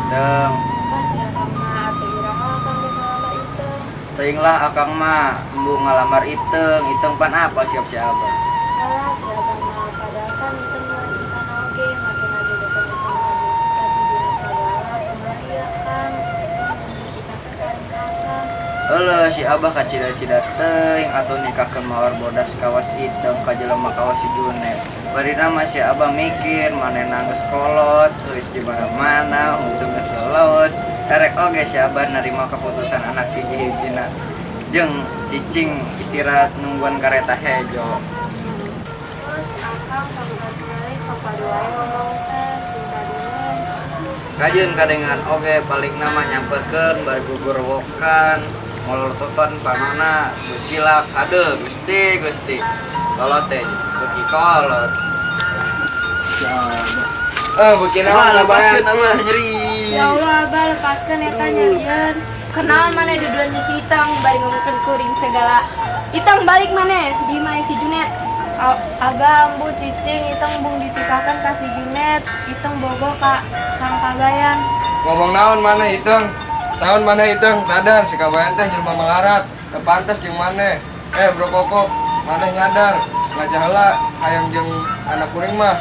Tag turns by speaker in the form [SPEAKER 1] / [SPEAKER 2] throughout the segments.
[SPEAKER 1] Iteung.
[SPEAKER 2] Ah, si akang mah atuh iraha akang dek ngalamar Iteung?
[SPEAKER 1] Teuing lah akang mah embung ngalamar Iteung, Iteung pan apa siap si Abah.
[SPEAKER 2] Alah, si abah mah, padahal kan Iteung mah rencana oge make ngajodohkeun Iteung ka si Junet sagala. Kumaha ieu, Kang? Iteung ditikahkeun ka akang.
[SPEAKER 1] Euleuh, si Abah kacida-cida teuing atuh nikahkeun mawar bodas kawas Iteung ka jelema kawas si Junet. Barina mah si Abah mikir manehna geus kolot, geus di mana-mana, untung geus lulus. Erek oge si Abah nerima keputusan anak hiji-hijina jeung cicing istirahat nungguan kareta hejo.
[SPEAKER 2] Terus akang pangkat naik sok padu wae ngomong teh sing kadengeun.
[SPEAKER 1] Kajeun kadengan oge, paling nama nyamperkeun bari gugurwokan, molototan panona bucilak. Aduh, Gusti, Gusti, kolot teh beuki kolot.
[SPEAKER 3] Eh, beuki naon?
[SPEAKER 1] Abah, lepaskeun, Abah, nyeri.
[SPEAKER 2] Ya Allah, Abah, lepaskeun, eta nyerieun.
[SPEAKER 4] Kenaon maneh duduan si Itang bari ngomongkeun kuring segala? Itang, balik maneh di imah si Junet.
[SPEAKER 2] Abah, ambu, cicing, Iteng embung ditikahkeun ka si Junet. Iteng bogoh ka Kang Kabayan.
[SPEAKER 3] Ngomong naon maneh, Iteung? Saon maneh, Iteung? Sadar si Kabayan teh jelema malarat, teu pantes jeung maneh. Eh, Bro Kokok, maneh nyadar ngajah heula hayang jeung anak kuring mah.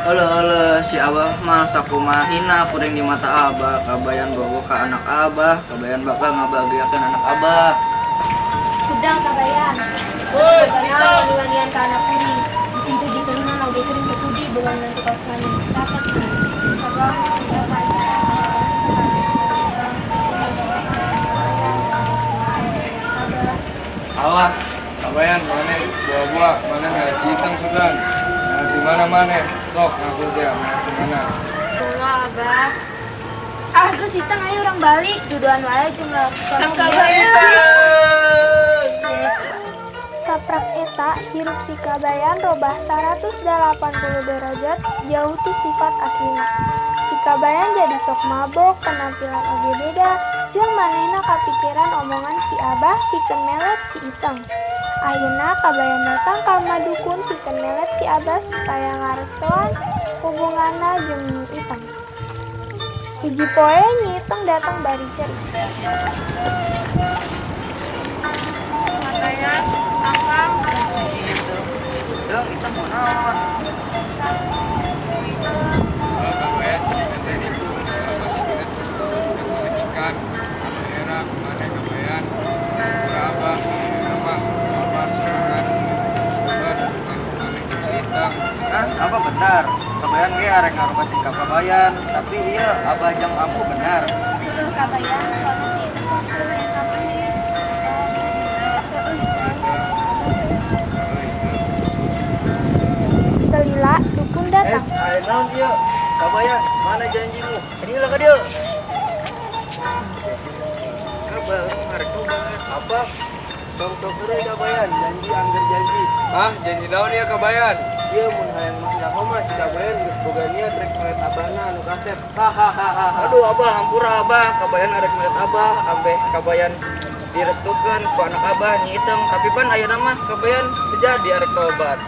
[SPEAKER 1] Euleuh, euleuh, si Abah mah sakumaha hina kuring di mata Abah? Kabayan bogoh ka anak Abah, Kabayan bakal ngabahagiakeun anak Abah.
[SPEAKER 4] Hudang, Kabayan. Woi, Itang, wani-wanian ka anak kuring. Bisi teu diturunan oge kuring teu sudi boga menantu kawas maneh. Catet maneh.
[SPEAKER 2] Abah, Abah, Abah.
[SPEAKER 3] Alah, Kabayan, maneh buah-buah, maneh nggak si Iteung sugan. Nah, di mana maneh? Sok ngaku sia, maneh di mana?
[SPEAKER 2] Enggak, Abah.
[SPEAKER 4] Ah, geus, Itang, ayo urang balik. Duduan wae jeung kawas.
[SPEAKER 2] Kabayan.
[SPEAKER 5] Saprak eta hirup si Kabayan robah 180 derajat, jauh ti sifat aslina. Si Kabayan jadi sok mabok, penampilan oge beda, jeung manehna kapikiran omongan si Abah pikeun melet si Iteng. Akhirna Kabayan datang ka dukun pikeun melet si Abah supaya ngarestoan hubunganna jeung Nyi Iteng. Hiji poe Nyi Iteng datang bari cerik.
[SPEAKER 2] Kabayan, Akang.
[SPEAKER 1] Deung, Iteng mau naon?
[SPEAKER 3] Oh, Kabayan, eta nipu. Kalau si Junet terus pamajikan, anu era maneh, Kabayan. Pura Abah, mah tobat sorangan. Sabar, maneh jeung si Iteng.
[SPEAKER 1] Hah, apa benar? Kabayan ge arek ngarubah sikap Kabayan, tapi iya Abah jeung Ambu benar?
[SPEAKER 4] Heeh, Kabayan, soalnya si Itang teh keur hayang ka maneh. Heeh.
[SPEAKER 5] Teu lila dukun datang.
[SPEAKER 1] Eh, aya naon ieu? Kabayan, mana janjimu? Ini lah ka dieu. Abah, arek tobat.
[SPEAKER 3] Apa? Tong sok heureuy, Kabayan, janji angger janji. Hah, janji naon ya, Kabayan? Ieu mun hayang mah nyaho mah si Kabayan geus boga niat rek melet abahna anu kasep. Hahaha.
[SPEAKER 1] Aduh, Abah, hampura, Abah, Kabayan arek melet Abah, ambeh Kabayan direstukeun ku anak Abah, Nyi Iteung, tapi pan ayeuna mah Kabayan teu jadi arek tobat.